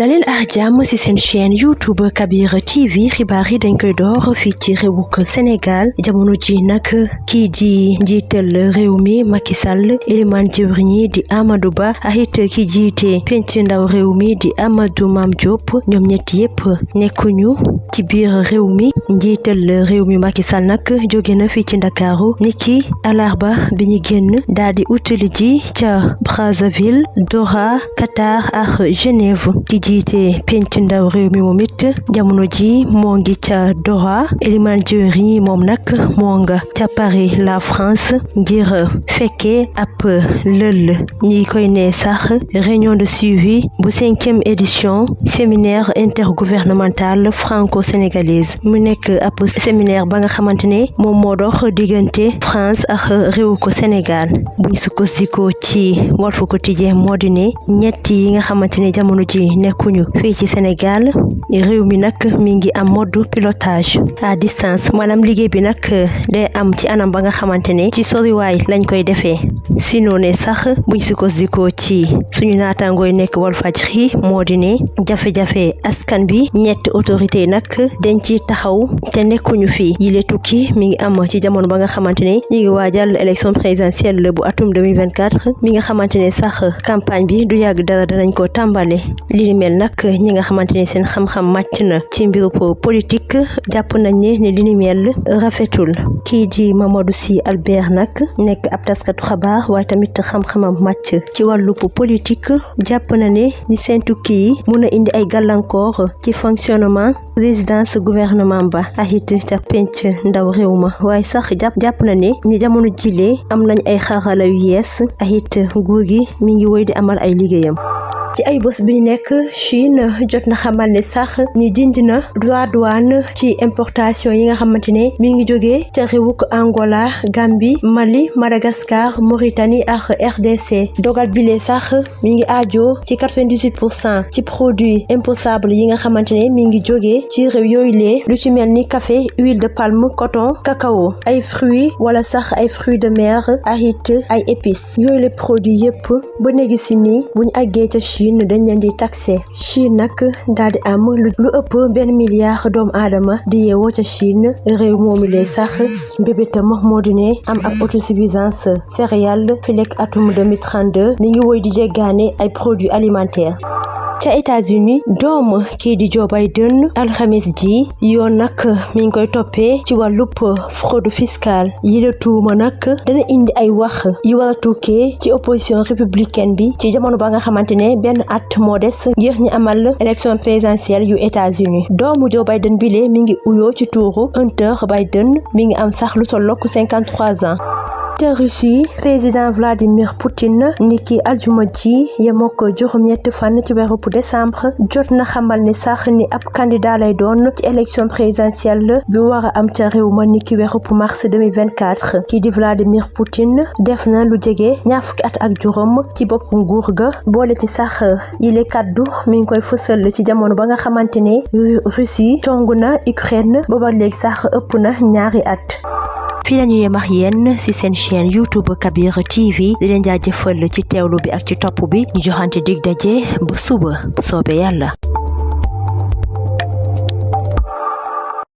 dalil ak jàmm ci seen chaîne YouTube Kabir TV xibaar yi dañ koy door fii ci réewuk Sénégal jamono ji nag kii di njiital réew mi Macky Sall Elimane jëwriñ yi di Amadou Ba ak it ki jiite penc ndaw réew mi di Amadou Mame Diop ñoom ñett yépp nekkuñu ci biir réew mi njiital réew mi Macky Sall nag jóge na fii ci Ndakaaru niki alarba bi ñu génn daal di utali ji ca Brazzaville Doha Qatar ak Genève ki jiite penc ndaw réew mi moom it jamono ji moo ngi ca Doha Elimane jëwriñ yi moom nag moo nga ca Paris la France ngir fekkee ab lël ñi koy ne sax réunion de suivi bu 5e édition séminaire intergouvernemental franco-sénégalaise mu nekk ab séminaire ba nga xamante ne moom moo dox diggante France ak réew ko Sénégal buñ sukkandikoo ci Walf Quotidien moo di ne ñett yi nga xamante ne jamono ji nekkuñu fii ci Sénégal réew mi nag mi ngi am mode pilotage à distance maanaam liggéey bi nag day am ci anam ba nga xamante ne ci soriwaay lañ koy defee sinon ne sax buñ sukkandikoo ci suñu naataangooy nekk Walfadjri moo di ne jafe-jafe askan bi ñetti autorité yi nag dañ ci taxaw te nekkuñu fii yile tukki mi ngi am ci jamono ba nga xamante ne ñu ngi waajal élection présidentielle bu atum 2024 mi nga xamante ne sax campagne bi du yàgg dara danañ ko tàmbale li ni mel nag ñi nga xamante ne seen xam-xam màcc na ci mbiru politique jàpp nañ ne li ni mel rafetul kii di Mamadou Sy Albert nag nekk ab taskatu xabaar waaye tamit xam-xamam màcc ci wàllu politique jàpp na ne ni seen tukki yi mun a indi ay gàllankoor ci fonctionnement résidence gouvernement ba ak it ca penc ndaw réew ma waaye sax jàpp na ne ñi jamono jilee am nañ ay xarala yu yees ak it nguur gi mi ngi woy di amal ay liggéeyam ci ay bés bi nekk Chine jot na xamal ne sax ñi dindi na droit douane ci importation yi nga xamante ne mi ngi jógee ca réewuk Angola Gambie Mali Madagascar Mauritanie ak RDC dogal bile sax mi ngi aajo ci 98% ci produits importables yi nga xamante ne mi ngi jógee ci réew yooyu lee lu ci mel ni café huile de palme coton cacao ay fruits wala sax ay fruits de mer ak it ay épices yooyu les produits yépp ba léegi si nii buñ àggee ca Chine dañ leen di taxé Chine nag daal di am lu ëpp 1 milliard doomu aadama di yeewoo ca Chine réew moomu lee sax mbébétam moo di ne am ab autosuffisance céréale filek atum 2032 mi ngi woy di jéggaane ay produits alimentaires ca États-Unis doom kii di Joe Biden alxames ji yoon nag mi ngi koy toppee ci wàllub fraude fiscale yi la tuuma nag dana indi ay wax yi war a tukkee ci opposition républicaine bi ci jamono ba nga xamante ne benn at moo des ngir ñi amal élection présidentielle yu États-Unis doomu Joe Biden bile mi ngi uyoo ci tuuru Hunter Biden mi ngi am sax lu tollook 53 ans te Russie président Vladimir Poutine niki aljuma ji yemoo ko juróom-ñetti fan ci weeru décembre jot na xamal ne sax ni ab candidat lay doon ci élection présidentielle bi war a am ca réew ma niki weeru mars 2024 kii di Vladimir Poutine def na lu jege ñaar fukki at ak juróom ci bopp nguur ga boole ci sax yile kaddu mi ngi koy fësal ci jamono ba nga xamante ne Russie tongu na Ukraine booba léegi sax ëpp na ñaari at. fii la ñu yem ak yéen ci seen chaîne YouTube Kabir TV di leen jaajëfal ci teewlu bi ak ci topp bi ñu joxante dig daje bu suba bu soobee Yàlla.